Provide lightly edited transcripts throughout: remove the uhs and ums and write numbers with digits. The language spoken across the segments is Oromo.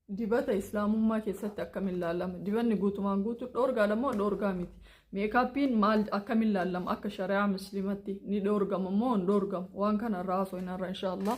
Dibata Islaamummaa keessatti akkamiin ilaalama? Dibanni guutumaan guutuu dhoorgaadha moo dhoorgaa miti? Makeupiin maal akkamiin ilaalama? Akka shari'aa Musliimatti ni dhoorgama moo hin dhoorgamu? Waan kana irraa haasofna irra inshaAllah.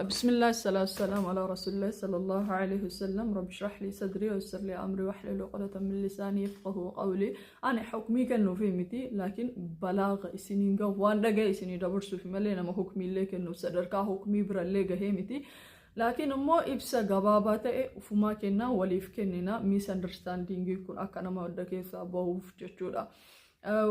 بسم الله، الصلاة والسلام على رسول الله صلى الله عليه وسلم. رب اشرح لي صدري ويسر لي أمري واحلل عقدة من لساني يفقهوا قولي. Ani hukmii kennuufi miti, laakiin balaaga isiniin gahu, waan dhagaye isinii dabarsuufi malee nama hukmiillee kennuuf sadarkaa hukmii birallee gahee miti. Laakiin immoo ibsa gabaabaa ta'e ufumaa kennaa waliif kennina, misunderstandingii kun akka nama adda keessaa bahuuf jechuudha.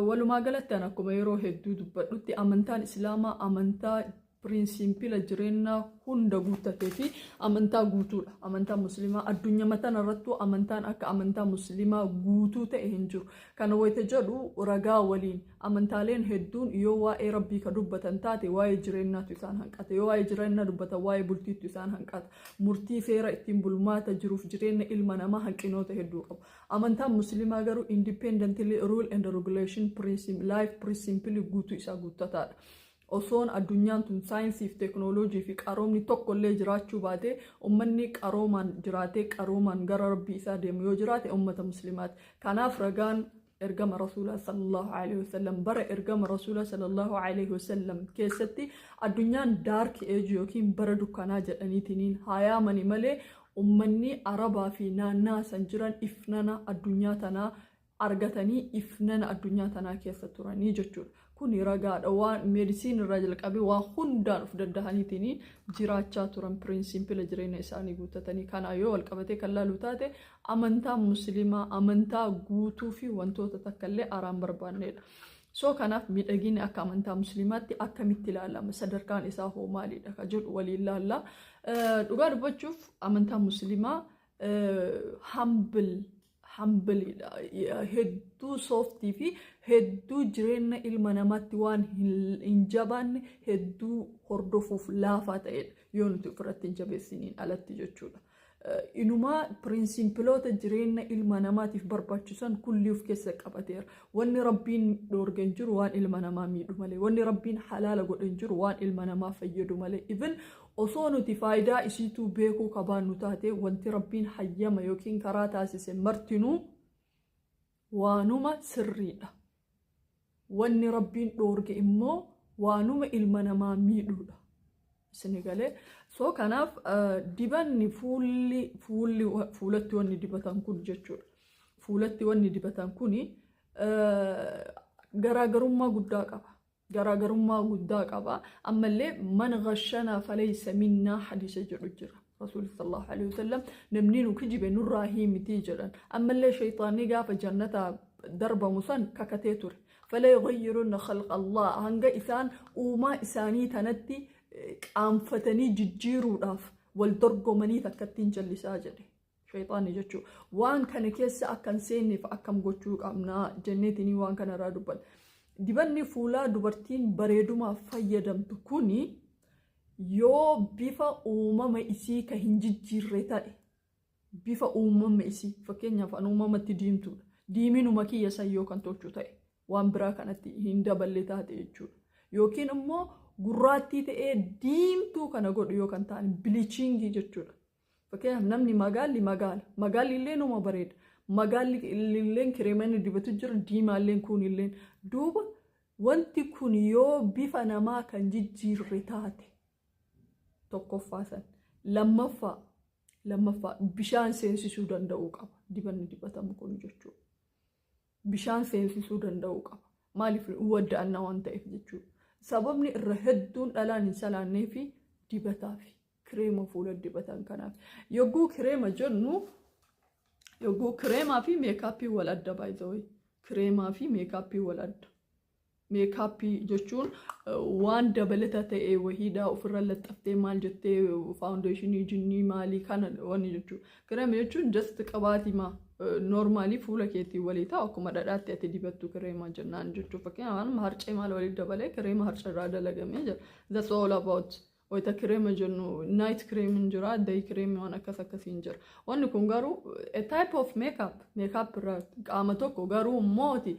Walumaa galatti an akkuma yeroo hedduu dubbadhutti, amantaan Islaamaa amantaa principle jireenyaa hunda guuttatee fi amantaa guutuudha. Amantaan Musliimaa addunyaa tana irrattuu amantaan akka amantaa Musliimaa guutuu ta'e hin jiru. Kana wayita jedhu ragaa waliin. Amantaaleen hedduun yoo waa'ee Rabbii ka dubbatan taate, waa'ee jireenyaatu isaan hanqata. Yoo waa'ee jireenyaa dubbatan, waa'ee bultiitu isaan hanqata. Murtii seera ittiin bulmaata jiruuf jireenya ilma namaa hanqinoota hedduu qabu. Amantaan Musliimaa garuu independently rule and regulation principle, life principle guutuu isaa guuttataadha. Osoon addunyaan tun saayinsii fi teeknooloojii fi qaroomni tokko illee jiraachuu baate, ummanni qaroomaan jiraatee qaroomaan gara Rabbii isaa deemu yoo jiraate, ummata Musliimaati. Kanaaf ragaan ergama Rasuulaa sallallahu alaihi wasallam, bara ergama Rasuulaa sallallahu alaihi wasallam keessatti addunyaan dark age yookiin bara dukkanaa jedhaniitiniin hayaamani malee, ummanni Arabaa fi naannaa san jiran ifnana addunyaa tanaa argatanii ifnana addunyaa tanaa keessa turanii jechuudha. Kuni ragaadha. Waan medicine irraa jalqabee waa hundaan of danda'aniitiin jiraachaa turan, principle jireenya isaanii guuttatanii. Kana yoo wal qabatee kan laalu taate, amantaa Musliimaa amantaa guutuu fi wantoota takka illee araan barbaannedha. So kanaaf miidhaginni akka amantaa Musliimaatti akkamitti ilaalama? Sadarkaan isaa hoo maalidha ka jedhu waliin ilaalla. Dhugaa dubbachuuf, amantaa Musliimaa humble humbleidha. Hedduu softii fi hedduu jireenya ilma namaatti waan hin jabaanne, hedduu hordofuuf laafaa ta'edha. Yoo nuti ofirratti hin jabeessiniin alatti jechuudha. Inumaa principleoota jireenya ilma namaatiif barbaachisan kulli of keessa qabateera. Wanni Rabbiin dhoorge hin jiru waan ilma namaa miidhu malee. Wanni Rabbiin halaala godhe hin jiru waan ilma namaa fayyadu malee. Even osoo nuti faayidaa isiituu beekuu qabaannu taate, wanti Rabbiin hayyama yookiin karaa taasise martinuu waanuma sirriidha. Wanni Rabbiin dhoorge immoo waanuma ilma namaa miidhuudha. Isin galee? So kanaaf dibanni fuulli fuulli fuulatti wanni dibatan kun jechuudha. Fuulatti wanni dibatan kuni garaagarummaa guddaa qaba. Garaagarummaa guddaa qaba. Ammallee "من غشنا فليس منا" hadiisa jedhu jira. Rasuulli sallallahu alaihi wasallam namni nu kijibe nurraa miti jedhan. Ammallee shayxaanni gaafa jannata darbamu san kakatee ture. فليغيرن خلق الله, hanga isaan uumaa isaanii tanatti qaanfatanii jijjiiruudhaaf wal dorgomanii takkattiin jallisaa jedhe. Shayxaanni jechuudha. Waan kana keessa akkan seenneef akkam gochuu qabnaa jenneetinii waan kanarraa dubbanna. Dibanni fuulaa dubartiin bareedumaaf fayyadamtu kuni yoo bifa uumama isii ka hin jijjiirre ta'e, bifa uumama isii, fakkeenyaaf an uumamatti diimtuudha. Diiminuma kiyya san yoo kan tolchu ta'e, waan biraa kanatti hin daballe taate jechuudha. Yookiin immoo gurraattii ta'ee diimtuu kana godhu yoo kan ta'an, bleachingii jechuudha. Fakkeenyaaf namni magaalli magaala. Magaalli illee numa bareeda. Magaalli illee kireema inni dibatu jira, diimaallee kun illee. Duuba wanti kun yoo bifa namaa kan jijjiirre taate tokkoffaa san. Lammaffaa bishaan seensisuu danda'uu qaba. Dibanni dibatamu kun jechuudha. Bishaan seensisuu danda'uu qaba. Maaliif? Wadda'annaa waan ta'eef jechuudha. Sababni irra hedduun dhalaan hin salaannee fi dibataa fi kireema fuula dibatan kanaaf. Yogguu kireema jennu, yogguu kireemaa fi makeupii wal adda baay'ee. Kireemaa fi makeupii wal adda. Makeupii jechuun waan dabalata ta'e wahiidhaa ofirra laxxaftee, maal jettee, foundationii jinnii maalii kana wanni jechuudha. Kireema jechuun just qabaatii normalii fuula keetii walii ta'u, akkuma dhadhaatti ati dibattu kireema jennaan jechuudha. Fakkeenyaaf harcee maal walitti dabalee kireema harcee irraa dalagamee jira. That's all about. Wayita kireema jennu, night cream hin jira, day cream, waan akkas akkasii hin jira. Wanni kun garuu a type of makeup, makeup irraa qaama tokko, garuu mooti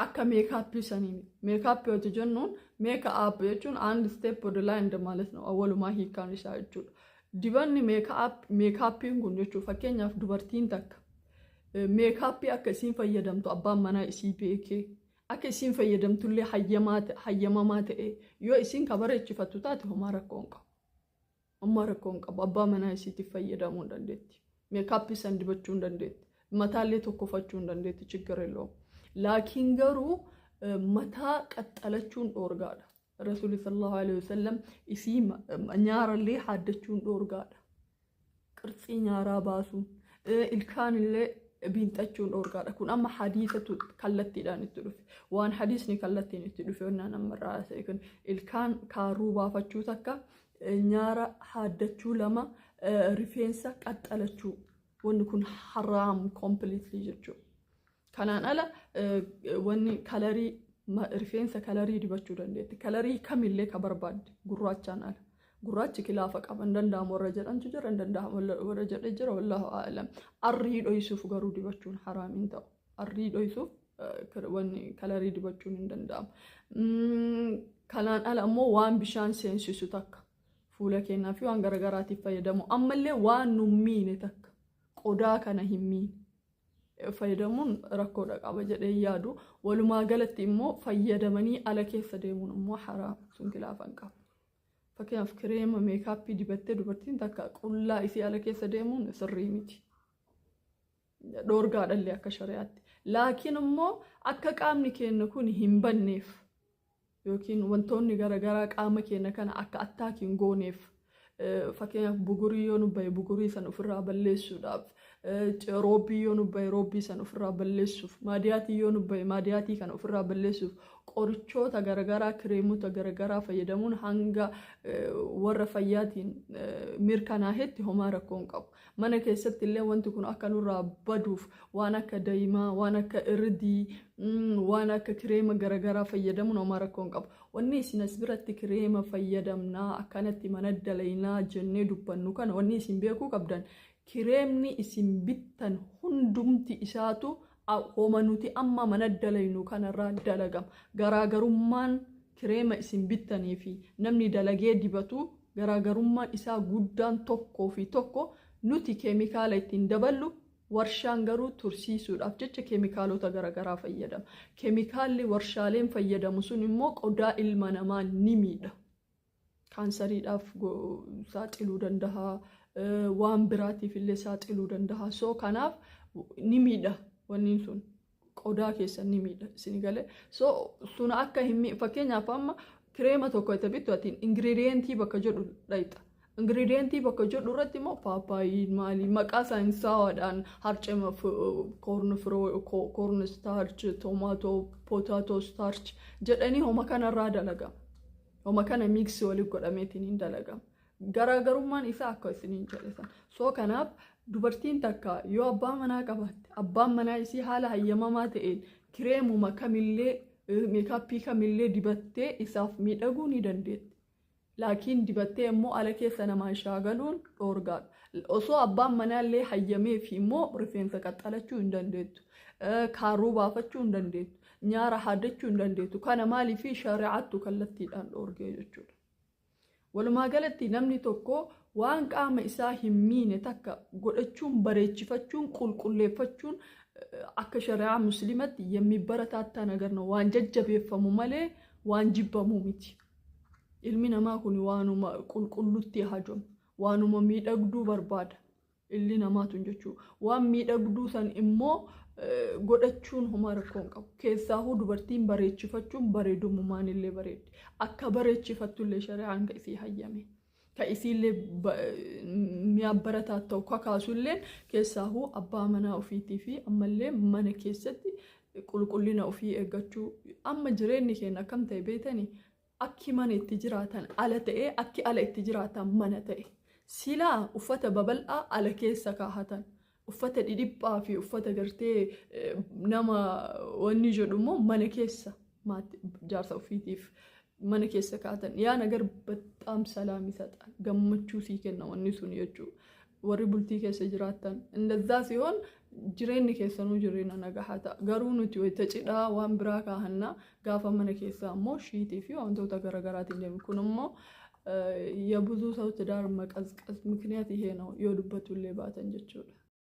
akka makeupii sanii. Makeupii hojii jennuun, make up jechuun አንድ step ወደ ላይ እንደማለት ነው. Awwalumaa hiikkaan isaa jechuudha. Dibanni makeupiin kun jechuun, fakkeenyaaf dubartiin takka makeupii akka isiin fayyadamtu abbaan manaa isii beekee, akka isiin fayyadamtullee hayyamamaa ta'e, yoo isiin ka bareechifattu taate, homaa rakkoo hin qabu. Homaa rakkoo hin qabu. Abbaa manaa isiitiif fayyadamuu hin dandeetti. Makeupii san dibachuu hin dandeetti. Mataallee tokkofachuu hin dandeetti, ችግር የለውም. Laakiin garuu mataa qaxxalachuun dhoorgaadha. Rasuulli صلى الله عليه وسلم isii nyaarallee haaddachuun dhoorgaadha. Qirtsii nyaaraa baasuun, ilkaanillee biinxachuun dhoorgaadha. Kun amma hadiisatu kallattiidhaan itti dhufe. Waan hadiisni kallattiin itti dhufe wannaan amma irraa haasa'e kun ilkaan kaaruu baafachuu takka, nyaara haaddachuu lama, rifeensa qaxxalachuu. Wanni kun haraam completely jechuudha. Kanaan ala wanni colorii, rifeensa colorii dibachuu dandeetti. Colorii kamillee ka barbaadde gurraachaan ala. Gurraachi kilaafa qaba, hin danda'amu warra jedhantu jira, hin danda'amu warra jedhe jira, والله أعلم. Arrii dhoysuuf garuu dibachuun haraam hin ta'u. Arrii dhoysuuf wanni colorii dibachuun hin danda'amu. Kanaan ala immoo waan bishaan seensisu takka fuula keenyaa fi waan garagaraatiif fayyadamu, ammallee waan nu miine takka, qodaa kana hin miine fayyadamuun rakkoodha qaba jedhee yaadu. Walumaa galatti immoo fayyadamanii ala keessa deemuun immoo haraam, sun kilaafa hin qabu. Fakkeenyaaf kireema makeupii dibattee dubartiin takka qullaa isii ala keessa deemuun sirrii miti. Dhoorgaadhallee akka shari'aatti. Laakiin immoo akka qaamni keenya kun hin banneef yookiin wantoonni garaagaraa qaama keenya kana akka attack hin gooneef, fakkeenyaaf bugurii yoo nu bahe bugurii san ofirraa balleessuudhaaf, roobbii yoo nu bahe roobbii san ofirraa balleessuuf, maadiyaatii yoo nu bahe maadiyaatii kana ofirraa balleessuuf, qorichoota garaagaraa, kireemota garaagaraa fayyadamuun hanga warra fayyaatiin mirkanaahetti homaa rakkoo hin qabu. Mana keessatti illee wanti kun akka nurraa baduuf waan akka daa'imaa, waan akka irdii, waan akka kireema garaagaraa fayyadamuun homaa rakkoo hin qabu. Wanni isin as biratti kireema fayyadamnaa, akkanatti mana dalaynaa jennee dubbannu kana, wanni isin beekuu qabdan, kireemni isin bittan hundumti isaatu homa nuti amma mana dalaynu kanarraa dalagama. Garaagarummaan kireema isin bittanii fi namni dalagee dibatu garaagarummaan isaa guddaan tokkoo fi tokko, nuti keemikaala ittiin daballu, warshaan garuu tursiisuudhaaf jecha keemikaalota garaagaraa fayyadama. Keemikaalli warshaaleen fayyadamu sun immoo qodaa ilma namaa ni miidha. Kaansariidhaaf saaxiluu danda'a. Waan biraatiif illee saaxiluu danda'a. So kanaaf ni miidha wanni sun. Qodaa keessa ni miidha isin galee. So sun akka hin, fakkeenyaaf amma kireema tokko itti bittu, ati ingredientii bakka jedhu dhayxa. Ingredientii bakka jedhu irratti immoo paappaayiin maali, maqaa saayinsawaadhaan harcema, corn starch, tomato, potato starch jedhanii homa kanarraa dalagama. Homa kana mix waliif godhameetiin hin dalagama. Garaagarummaan isaa akka isiniin jedhe sana. So kanaaf dubartiin takka yoo abbaa manaa qabaatte, abbaan manaa isii haala hayyamamaa ta'een kireemuma kamillee, makeupii kamillee dibattee isaaf miidhaguu ni dandeetti. Laakiin dibattee immoo ala keessa namaan shaagaluun dhoorgaadha. Osoo abbaan manaa illee hayyameef immoo rifeensa qaxxalachuu hin dandeettu. Kaarruu baafachuu hin dandeettu. Nyaara haaddachuu hin dandeettu. Kana maaliif shari'aattu kallattiidhaan dhoorgee jechuudha. Walumaa galatti namni tokko waan qaama isaa hin miine takka godhachuun, bareechifachuun, qulqulleeffachuun akka shari'aa musliimatti የሚበረታታ ነገር ነው, waan jajjabeeffamu malee waan jibbamuu miti. Ilmi namaa kun waanuma qulqullutti haajoma, waanuma miidhagduu barbaada. Illi namaatu jechuudha. Waan miidhagduu san immoo godhachuun homaa rakkoo hin qabu. Keessaahuu dubartiin bareechifachuun bareedummaan illee bareeddi. Akka bareechifattullee shari'aan ka isii hayyame. Ka isiillee mi'a ta'u kakaasullee keessaahuu abbaa manaa ofiitii fi ammallee mana keessatti qulqullina ofii eeggachuu. Amma jireenyi keenya akkam ta'e beetanii, akki mana itti jiraatan ala ta'ee, akki ala itti jiraatan mana ta'e. Silaa uffata babal'aa ala keessa kaahatan. Uffata dhidhiphaa fi uffata gartee nama wanni jedhu immoo mana keessa jaarsa ofiitiif mana keessa kaa'atan. ያ ነገር በጣም ሰላም ይሰጣል። Gammachuu sii kenna wanni sun jechuudha. Warri bultii keessa jiraatan እንደዛ ሲሆን jireenyi keessanuu jireenya nagahaa ta'a. Garuu nuti wayita cidhaa waan biraa kaahannaa, gaafa mana keessaa immoo shiitii fi wantoota garaagaraatiin deemu. Kun immoo የብዙ ሰው ትዳር መቀዝቀዝ ምክንያት ይሄ ነው yoo dubbatullee baatan jechuudha.